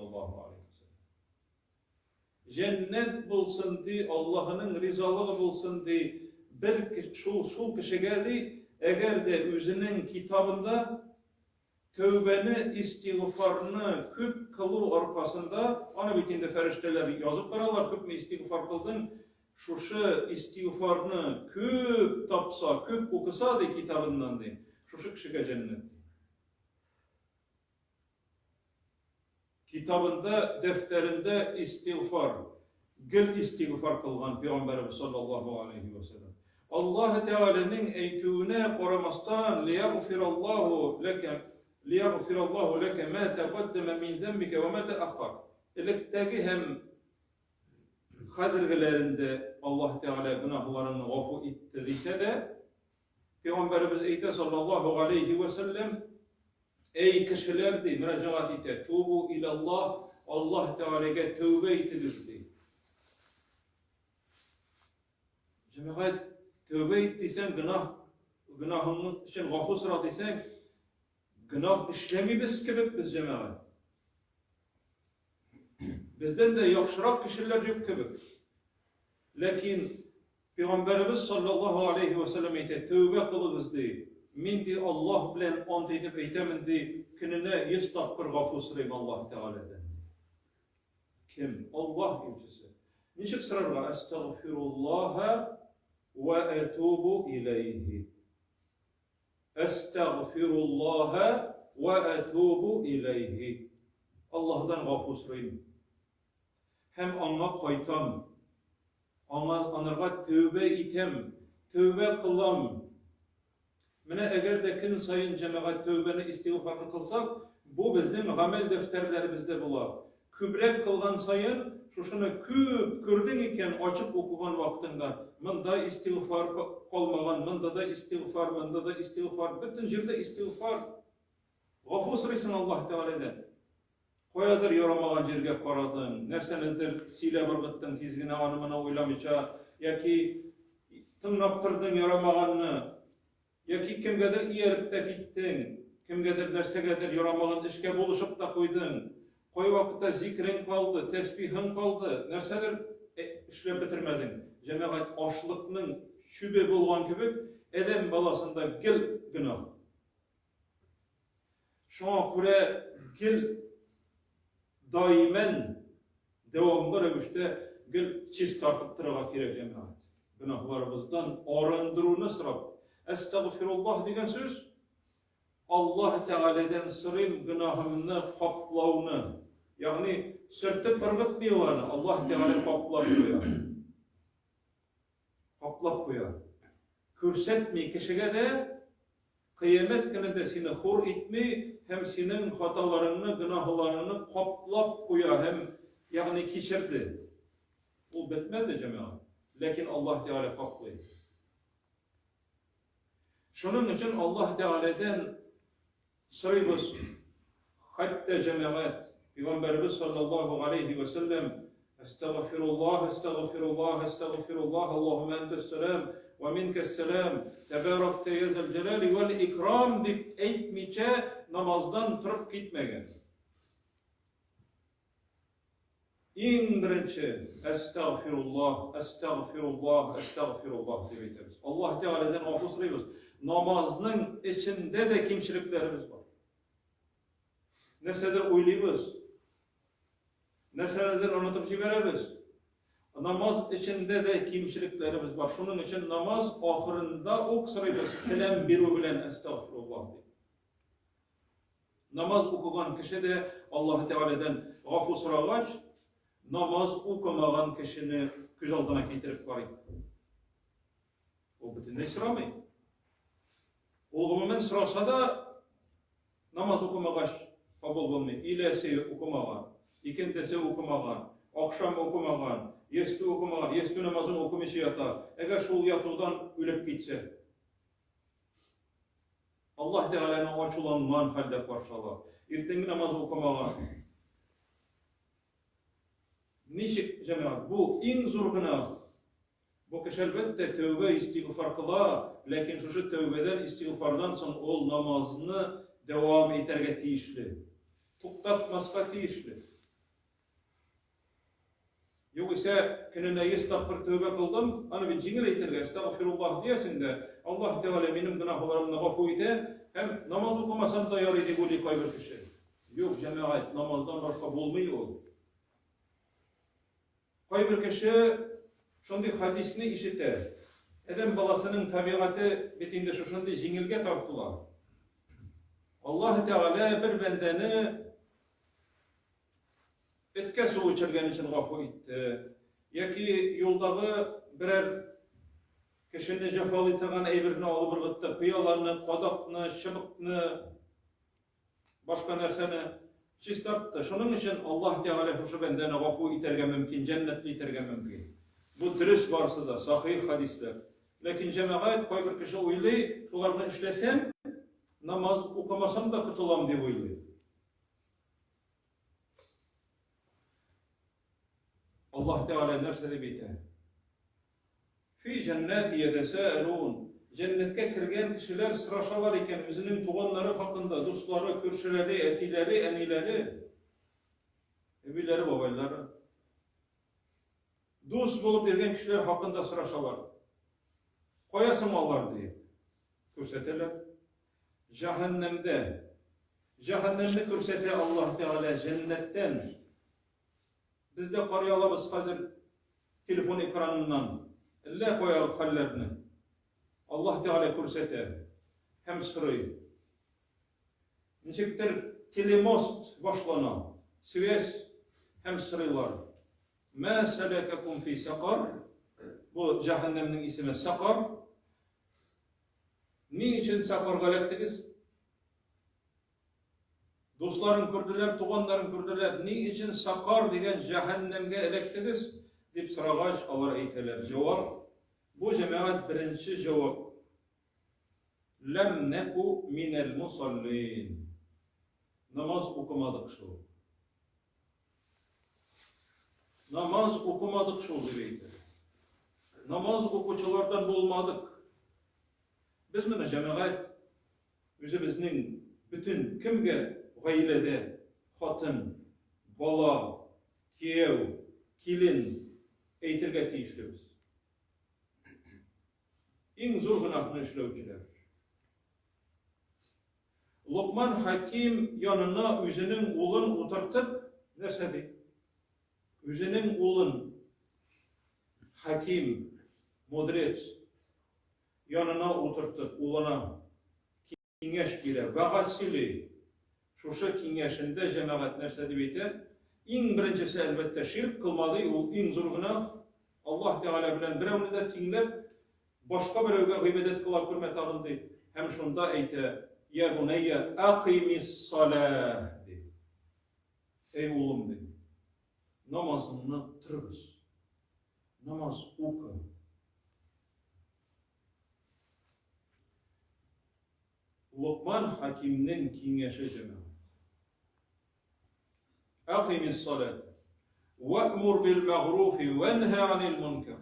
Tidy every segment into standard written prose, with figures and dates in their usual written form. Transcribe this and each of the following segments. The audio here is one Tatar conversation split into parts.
саллаллаһу алейһи ва сәлләм. Җәннәт булсын ди, Аллаһының ризалыгы булсын ди, бер шул шул кешегә ди, әгәр дә үзенең китабында тәүбәне, истигъфарны күп кылу аркасында, аны бит инде фәрештәләр язып баралар, күпме истигъфар кылдың, шушы истигъфарны күп тапса, күп укыса ди китабыннан ди, шушы кешегә җәннәт. Китабында, дәфтәрендә истигъфар, гел истигъфар кылган пәйгамбәребез саллаллаһу алейһи ва сәлләм. Аллаһ Тәгаләнең әйтүенә карамастан, лиягъфираллаһу ләкә лиягъфираллаһу ләкә ма тәкаддәмә мин зәмбикә ва ма тәаххар. Электәге һәм хәзергеләрендә Аллаһ Тәгалә гөнаһларыңны гафу итте дисә дә, Пәйгамбәребез әйтә саллаллаһу алейһи ва сәлләм, Әй кешеләр, ди, мөрәҗәгать итә, тубу илаллаһ, Аллаһ Тәгаләгә тәүбә итегез, ди. Җәмәгать, тәүбә ит дисәң, гөнаһ, гөнаһыңның өчен гафу сора дисәң, гөнаһ эшләмибез кебек без, җәмәгать. Бездән дә яхшырак кешеләр юк кебек. Ләкин Пәйгамбәребез саллаллаһу алейһи вә сәлләм әйтә, тәүбә кылыгыз, ди. Мин, ди, Аллаһ белән ант итеп әйтәмен, ди, көненә 100 тапкыр гафу сорыйм Аллаһ Тәгаләдән. Кем? Аллаһ илчесе. Ничек сорарга? Әстәгъфируллаһа вә әтубу иләйһи. Әстәгъфируллаһа вә әтубу иләйһи. Аллаһдан гафу сорыйм. Һәм аңа кайтам. Аңа, анарга тәүбә итәм, тәүбә кылам. Менә әгәр дә көн саен җәмәгать тәүбәне, истигъфарны кылсак, бу безнең гамәл дәфтәрләребездә була. Күбрәк кылган саен, шушыны күп күрдең икән, ачып укыган вакытыңда, монда истигъфар калмаган, монда да истигъфар, монда да истигъфар, бөтен җирдә истигъфар. Гафу сорыйсың Аллаһ Тәгаләдән. Каядыр ярамаган җиргә карадың, нәрсәнедер сөйләп ыргыттың тиз генә аны-моны уйламыйча, яки тыңлап тордың ярамаганны, яки кемгәдер ияреп тә киттең, кемгәдер нәрсәгәдер ярамаган эшкә булышып та куйдың. Кайвакытта зикрең калды, тәсбихың калды, нәрсәдер эшләп бетермәдең. Җәмәгать, ашлыкның чүбе булган кебек, адәм баласында гел гөнаһ. Шуңа күрә гел даимән дәвамлы рәвештә гел чистартып торырга кирәк, җәмәгать. Гөнаһларыбыздан арындыруны сорап, әстәгъфируллаһ дигән сүз Аллаһ Тәгаләдән сорыйм гөнаһымны каплауны. Ягъни сөртеп ыргытмый ул аны, Аллаһ Тәгалә каплап куя. Каплап куя. Күрсәтми кешегә дә, кыямәт көнендә сине хур итми һәм синең хаталарыңны, гөнаһларыңны каплап куя һәм, ягъни кичерде. Ул бетмәде, җәмәгать. Ләкин Аллаһ Тәгалә каплый. Шуның өчен Аллаһ Тәгаләдән Сорыйбыз, хәтта җәмәгать, Пәйгамбәребез саллаллаһу галәйһи вә сәлләм, Әстәгъфируллаһ, әстәгъфируллаһ, әстәгъфируллаһ, Аллаһуммә әнтәс-сәлам, вә минкәс-сәлам, тәбәрәктә йә зәл-җәләли вәл-икрам дип әйтмичә намаздан торып китмәгән. Иң беренче әстәгъфируллаһ, әстәгъфируллаһ, әстәгъфируллаһ дип әйтәбез. Аллаһ Тәгаләдән гафу сорыйбыз. Намазның эчендә дә кимчелекләребез бар. Нәрсәдер уйлыйбыз. Нәрсәнедер онытып җибәрәбез. Намаз эчендә дә кимчелекләребез бар. Шуның өчен намаз ахырында ук сорыйбыз, сәлам бирү белән әстәгъфируллаһ дип. Намаз укыган кеше дә Аллаһы Тәгаләдән гафу сорагач, намаз укымаган кешене күз алдына китереп карыйк. Ул бөтенләй сорамый. Ул гомумән сораса да, намаз укымагач кабул булмый. Иләсе укымаган, икентесе укымаган, ахшам укымаган, ястү укымаган, ястү намазын укымыйча ята. Әгәр шул ятудан үлеп китсә, Аллаһ Тәгаләне ачуланган хәлдә каршы ала. Иртәнге намаз укымаган. Ничек, җәмәгать? Бу иң зур гөнаһ. Бу кеше әлбәттә тәүбә истигъфар кыла, ләкин шушы тәүбәдән, истигъфардан соң ул намазны дәвам итәргә тиешле. Туктатмаска тиешле. Югыйсә, көненә 100 тапкыр тәүбә кылдым, аны бит җиңел әйтергә, әстәгъфируллаһ диясең дә, Аллаһ Тәгалә минем гөнаһларымны гафу итә һәм намаз укымасам да ярый дип уйлый кайбер кеше. Юк, җәмәгать, намаздан башка булмый ул. Кайбер кеше шундый хадисне ишетә. Адәм баласының табигате бит инде шушындый җиңелгә тартыла. Аллаһ Тәгалә бер бәндәне Эткә су эчергән өчен гафу итте, яки юлдагы берәр кешене җәфалый торган әйберне алып ыргытты, пыяланы, кадакны, чыбыкны, башка нәрсәне чистартты. Шуның өчен Аллаһ Тәгалә шушы бәндәне гафу итәргә мөмкин, җәннәтле итәргә мөмкин. Бу дөрес барысы да, сахих хадисләр. Ләкин җәмәгать, кайбер кеше уйлый, шуларны эшләсәм, намаз укымасам да котылам дип уйлый. Аллаһ Тәгалә нәрсә дип әйтә? Фи җәннәти ятәсәәлун. Җәннәткә кергән кешеләр сорашалар икән үзенең туганнары хакында, дуслары, күршеләре, әтиләре, әниләре, әбиләре, бабайлары. Дус булып йөргән кешеләр хакында сорашалар. Кая соң алар дип күрсәтәләр. Җәһәннәмдә. Җәһәннәмне күрсәтә Аллаһ Тәгалә җәннәттән. Без дә карый алабыз хәзер телефон экраныннан әллә каягы хәлләрне. Аллаһ Тәгалә күрсәтә һәм сорый. Ничектер телемост башлана, связь һәм сорыйлар. Мә сәләкәкум фи сакар? Бу җәһәннәмнең исеме сакар. Ни өчен сакарга эләктегез? Дусларын күрделәр, туганнарын күрделәр. Ни өчен сакар дигән җәһәннәмгә эләктегез? дип сорагач, алар әйтәләр. Җавап. Бу җәмәгать беренче җавап. Ләм нәку минәл мусаллин. Намаз укымадык шул. Намаз укымадык шул, дип әйтә. Намаз укучылардан булмадык. Без менә җәмәгать үзебезнең бөтен кемгә гаиләдә хатын, бала, кияү, килен әйтергә тиешлебез. Иң зур гөнаһны эшләүчеләр. Локман Хаким янына үзенең улын утыртып, нәрсә ди? Үзенең улын Хаким, мудрец, янына утыртып, улына киңәш бирә, вәгазь сөйли. Шушы киңәшендә җәмәгать нәрсә дип әйтә? Иң беренчесе, әлбәттә, ширк кылма ди, ул иң зур гөнаһ. Аллаһ Тәгалә белән берәүне дә тиңләп, башка берәүгә гыйбадәт кыла күрмә тагын ди. Һәм шунда әйтә, Я бунәйя, акыймис-саләһ, ди. Әй улым, ди, намазыңны торгыз. Намаз укы. Локман Хакимнең киңәше җәмәгать. Акимис салат. Вә'мур бил мәгъруфи вәнһә анил мункар.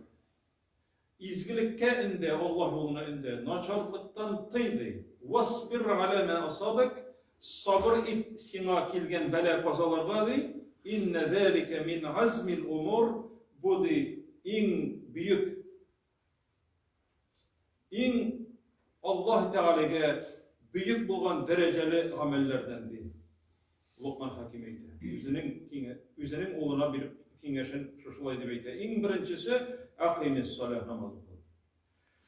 Изгелеккә өндә, Аллаһ юлына өндә, начарлыктан тый ди. Васбир аля ма асабак. Сабыр ит сиңа килгән бәла-казаларга ди. Инна залика мин азмил умур. Бу ди иң бөек Иң Аллаһ Тәгаләгә бөек булган дәрәҗәле гамәлләрдән, ди. Локман Хаким әйтә. Үзенең киңә, үзенең улына биреп киңәшен шушылай дип әйтә. Иң беренчесе акимис салах намаз уку.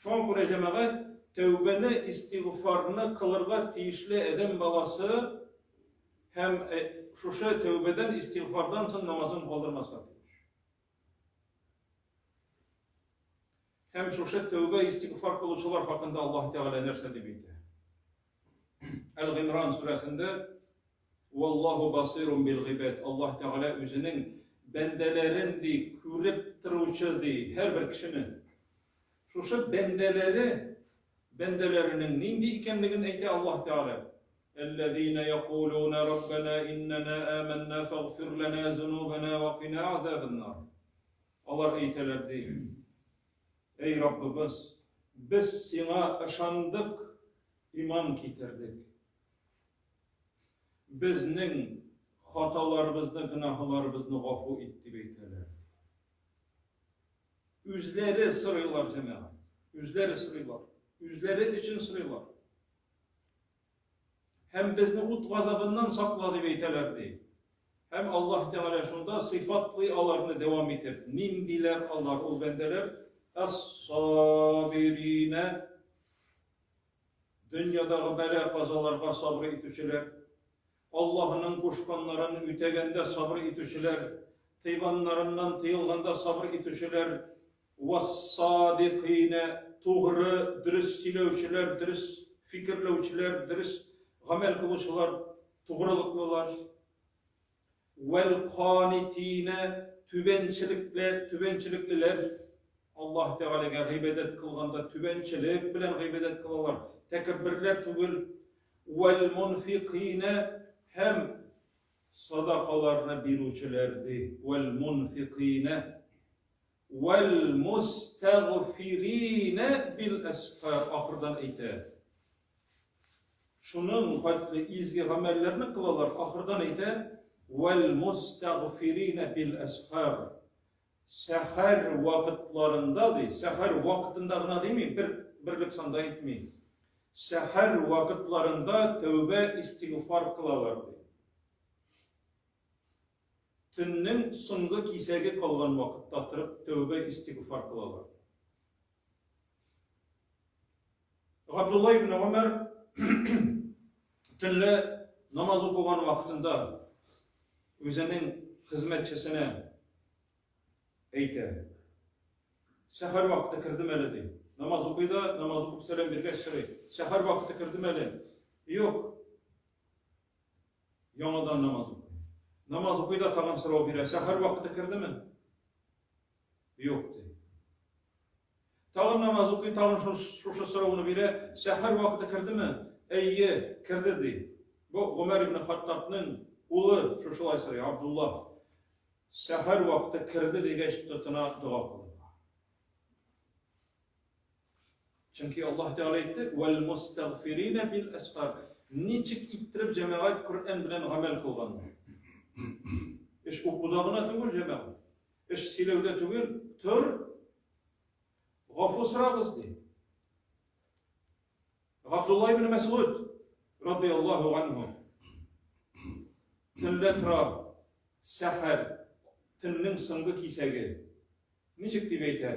Шуңа күрә җәмәгать тәүбәне, истигъфарны кылырга тиешле адәм баласы һәм э, шушы тәүбәдән, истигъфардан соң намазын калдырмаска тиеш. Һәм шушы тәүбә истигъфар кылучылар хакында Аллаһ Тәгалә нәрсә дип әйтә? Әл-Гыймран сүрәсендә Валлаһу басирун бил гыйбад. Аллаһ Тәгалә үзенең бәндәләрен ди күреп торучы ди һәрбер кешене. Шушы бәндәләре бәндәләренең нинди икәнлеген әйтә Аллаһ Тәгалә. Әлләзина якулуна раббана иннана аманна фагфир лана зунубана ва кина азабаннар. Алар әйтәләр ди, Әй Раббыбыз, без сиңа ышандык, иман китердек. Безнең хаталарыбызны, гөнаһларыбызны гафу ит дип әйтәләр. Үзләре сорыйлар, җәмәгать. Үзләре сорыйлар. Үзләре өчен сорыйлар. Һәм безне ут газабыннан сакла дип әйтәләр ди. Һәм Аллаһ Тәгалә шунда сыйфатлый аларны дәвам итеп. Ниндиләр алар ул бәндәләр? Әс-сабиринә дөньядагы бәла-казаларга сабыр итүчеләр, Аллаһының кушканнарын үтәгәндә сабыр итүчеләр, тыйганнарыннан тыелганда сабыр итүчеләр, вассадикыйнә, тугры, дөрес сөйләүчеләр, дөрес фикерләүчеләр, дөрес гамәл кылучылар, тугрылыклылар, вәл-канитинә, түбәнчелекләр, түбәнчелеклеләр, Аллаһ Тәгаләгә гыйбадәт кылганда түбәнчелек белән гыйбадәт кылалар, тәкәбберләр түгел, вәл-мунфикыйнә һәм садакаларны бирүчеләр ди, вәл-мунфикыйнә вәл-мустәгъфиринә бил-әсхар ахырдан әйтә. Шуның хәтле изге гамәлләрне кылалар, ахырдан әйтә, вәл-мустәгъфиринә бил-әсхар. Сәхәр вакытларында ди, сәхәр вакытында гына дими, бер берлек санда әйтми. Сәхәр вакытларында тәүбә истигъфар кылалар ди. Төннең соңгы кисәге калган вакытта торып тәүбә истигъфар кылалар. Габдулла ибн Гомәр төнлә намаз укыган вакытында үзенең хезмәтчесенә әйтә. Сәхәр вакыты кердем әле ди. Намаз укый да, намаз укып сәлам биргәч сорый. Сәхәр вакыты кердем әле. Юк. Яңадан намаз укый. Намаз укый да тагын сорау бирә. Сәхәр вакыты кердеме? Юк, ди. Тагын намаз укый, тагын шушы сорауны бирә. Сәхәр вакыты кердеме? Әйе, керде, ди. Бу Гомәр ибн Хаттабның улы шушылай сорый, Абдулла. Сәхәр вакыты керде дигәч, тотына дога кылырга. Чөнки Аллаһ Тәгалә әйтте, "Вәл мустагфирина бил әсхар". Ничек иттереп җәмәгать Коръән белән гамәл кылган? Эш укуда гына түгел, җәмәгать. Эш сөйләүдә түгел, тор, гафу сорагыз ди. Габдулла ибн Мәсгуд радияллаһу анһу төнлә тора, сәхәр, төннең соңгы кисәге. Ничек дип әйтә?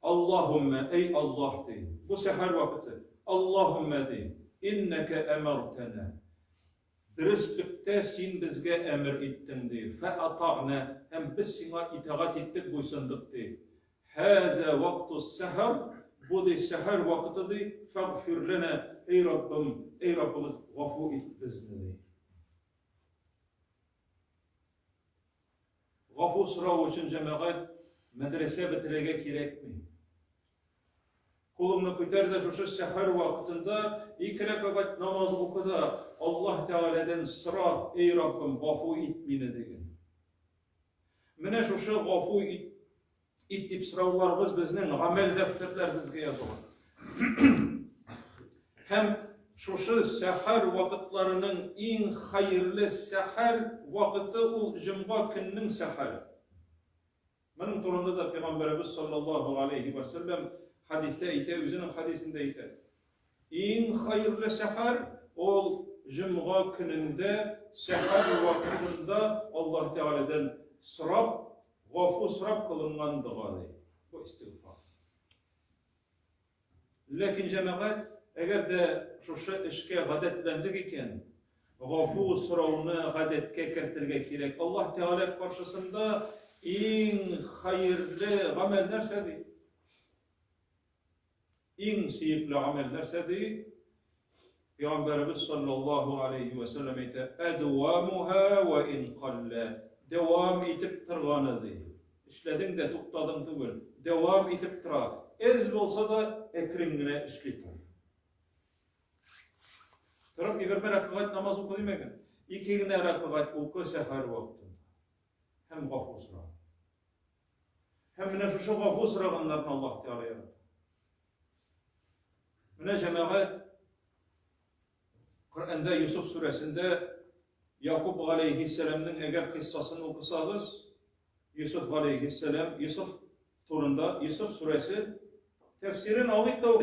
Аллаһуммә, әй Аллаһ, ди. Бу сәхәр вакыты. Аллаһуммә, ди, иннәкә әмәртәнә. Дөреслектә син безгә әмер иттең, ди. Фәатагънә, һәм без сиңа итагать иттек, буйсындык, ди. Һәзә вактус сәхәр, бу, ди, сәхәр вакыты, ди, фәгъфир ләнә, әй Раббым, әй Раббыбыз, гафу ит безне, ди. Гафу сорау өчен, җәмәгать, мәдрәсә бетерергә кирәкми. Кулыңны күтәр дә шушы сәхәр вакытында ике рәкәгать намаз укы да, Аллаһ Тәгаләдән сора, Эй Раббым, гафу ит мине диген. Менә шушы гафу ит ит дип сорауларыбыз безнең гамәл дәфтәрләребезгә язылган. Һәм шушы сәхәр вакытларының иң хәерле сәхәр вакыты ул җомга көннең сәхәре. Моның турында да Пәйгамбәребез саллаллаһу алейхи ва сәлләм хәдистә әйтә, үзенең хәдисендә әйтә. Иң хәерле сәхәр ул җомга көнендә сәхәр вакытында Аллаһ Тәгаләдән сорап, гафу сорап кылынган дога ди. Бу истигъфар. Ләкин җәмәгать, әгәр дә шушы эшкә гадәтләндек икән, гафу сорауны гадәткә кертергә кирәк. Аллаһ Тәгалә каршысында иң хәерле гамәл нәрсә ди? Иң сөекле гамәл нәрсә ди? Пәйгамбәребез саллаллаһу алейхи ва сәлләм әйтә, "Әдвамуха ва ин қалла". Дәвам итеп торганы ди. Эшләдең дә туктадың түгел, дәвам итеп тора. Эз булса да әкрен генә эшли тор. Торып 20 рәкәгать намаз укы димәгән. Ике генә рәкәгать укы сәхәр вакытында. Һәм гафу сора. Һәм менә шушы гафу сораганнарны Аллаһ Тәгалә ярата. Менә җәмәгать Коръәндә Юсуф сүрәсендә Якуб галәйһиссәламнең әгәр кыйссасын укысагыз, Юсуф галәйһиссәлам, Юсуф турында Йосыф сүрәсе тәфсирен алыйк та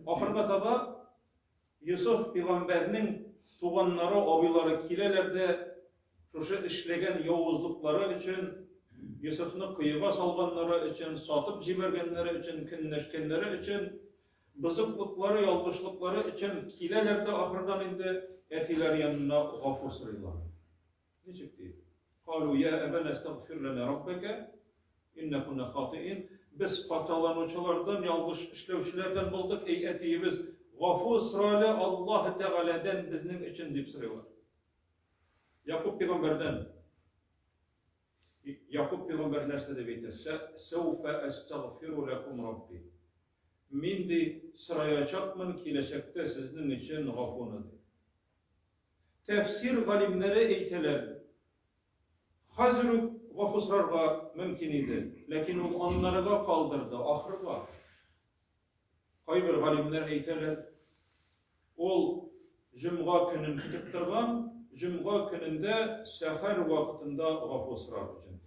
ахырга таба Йосыф пигамбәрнең туганнары, абыйлары киләләр дә шушы эшләгән явызлыклары өчен, Йосыфны коега салганнары өчен, сатып җибәргәннәре өчен, көнләшкәннәре өчен, бозыклыклары, ялгышлыклары өчен киләләр дә ахырдан инде әтиләре янына гафу сорыйлар. Ничек ди? Калу я әбәнә астагфир лана раббака инна кунна хатиин. Без хаталанучылардан, ялгыш эшләүчеләрдән булдык, эй әтиебез, гафу сорале Аллаһ Тәгаләдән безнең өчен дип сорыйлар. Якуб пәйгамбәрдән Якуб пәйгамбәр нәрсә дип әйтә? Сәүфә астагфиру лакум рабби. Мин ди сораячакмын киләчәктә сезнең өчен гафуны ди. Тәфсир галимнәре әйтәләр, хәзер үк гафу сорарга мөмкин иде, ләкин ул аннарыга калдырды, ахырга. Кайбер галимнәр әйтәләр, ул җомга көнен көтеп торган, җомга көнендә сәхәр вакытында гафу сорар өчен.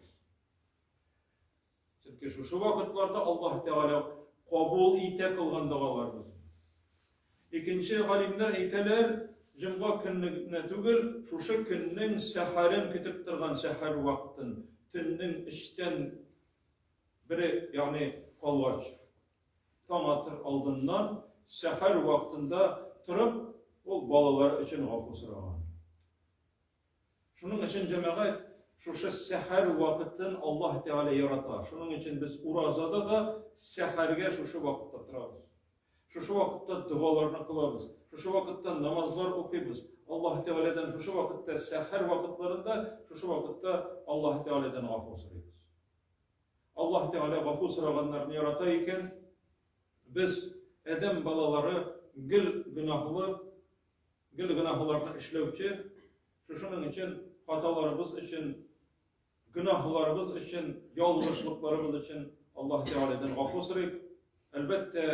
Чөнки шушы вакытларда Аллаһ Тәгалә кабул итә кылган догаларыбызны. Икенче галимнәр әйтәләр, җомга көнне генә түгел, шушы көннең сәхәрен көтеп торган сәхәр вакытын, төннең өчтән бере, ягъни калгач, таң атыр алдыннан сәхәр вакытында торып, ул балалар өчен гафу сораган. Шуның өчен, җәмәгать, шушы сәхәр вакытын Аллаһ Тәгалә ярата. Шуның өчен без уразада да сәхәргә шушы вакытта торабыз. Шушы вакытта догаларны кылабыз. Шушы вакытта намазлар укыйбыз. Аллаһ Тәгаләдән шушы вакытта сәхәр вакытларында шушы вакытта Аллаһ Тәгаләдән гафу сорыйбыз. Аллаһ Тәгалә гафу сораганнарны ярата икән, без адәм балалары гел гөнаһлы, Гел гөнаһларны эшләүче, шушының өчен хаталарыбыз өчен, гөнаһларыбыз өчен, ялгышлыкларыбыз өчен Аллаһ Тәгаләдән гафу сорыйк. Әлбәттә,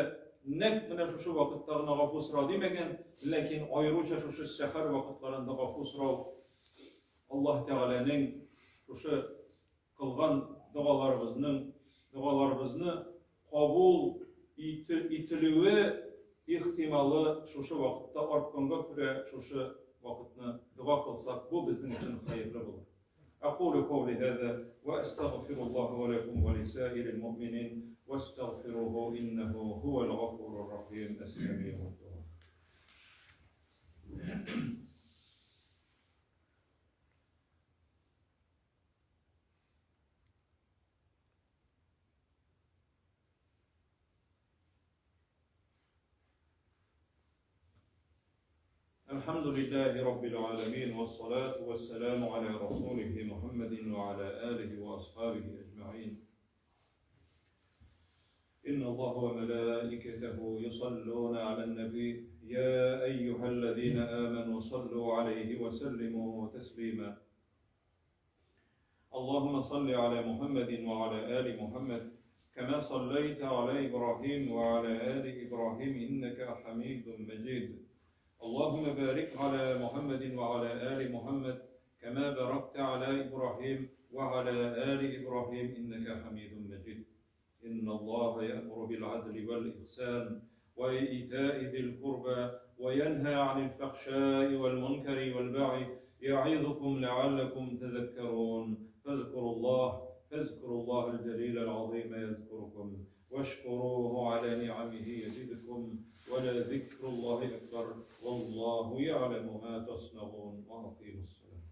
нәкъ менә шушы вакытта гына гафу сора димәгән, ләкин аеруча шушы сәхәр вакытларында гафу сорау Аллаһ Тәгаләнең шушы кылган догаларыбызның догаларыбызны кабул ителүе ихтималы шушы вакытта артканга күрә шушы вакытны дога кылсак, бу безнең өчен хәерле булыр. أقول قولي هذا وأستغفر الله ولكم ولسائر المؤمنين واستغفروه إنه هو الغفور الرحيم السميع الدعاء. الحمد لله رب العالمين والصلاة والسلام على رسوله محمد وعلى آله وأصحابه أجمعين إن الله وملائكته يصلون على النبي يا أيها الذين آمنوا صلوا عليه وسلموا تسليما اللهم صل على محمد وعلى آل محمد كما صليت على إبراهيم وعلى آل إبراهيم إنك حميد مجيد اللهم بارك على محمد وعلى آل محمد كما باركت على إبراهيم وعلى آل إبراهيم إنك حميد مجيد إن الله يأمر بالعدل والإحسان وإيتاء ذي القربى وينهى عن الفحشاء والمنكر والبغي يعظكم لعلكم تذكرون فاذكروا الله فاذكروا الله الجليل العظيم يذكركم واشكروه على نعمه يزدكم ولذكر الله أكبر والله يعلم ما تصنعون وأقيموا الصلاة.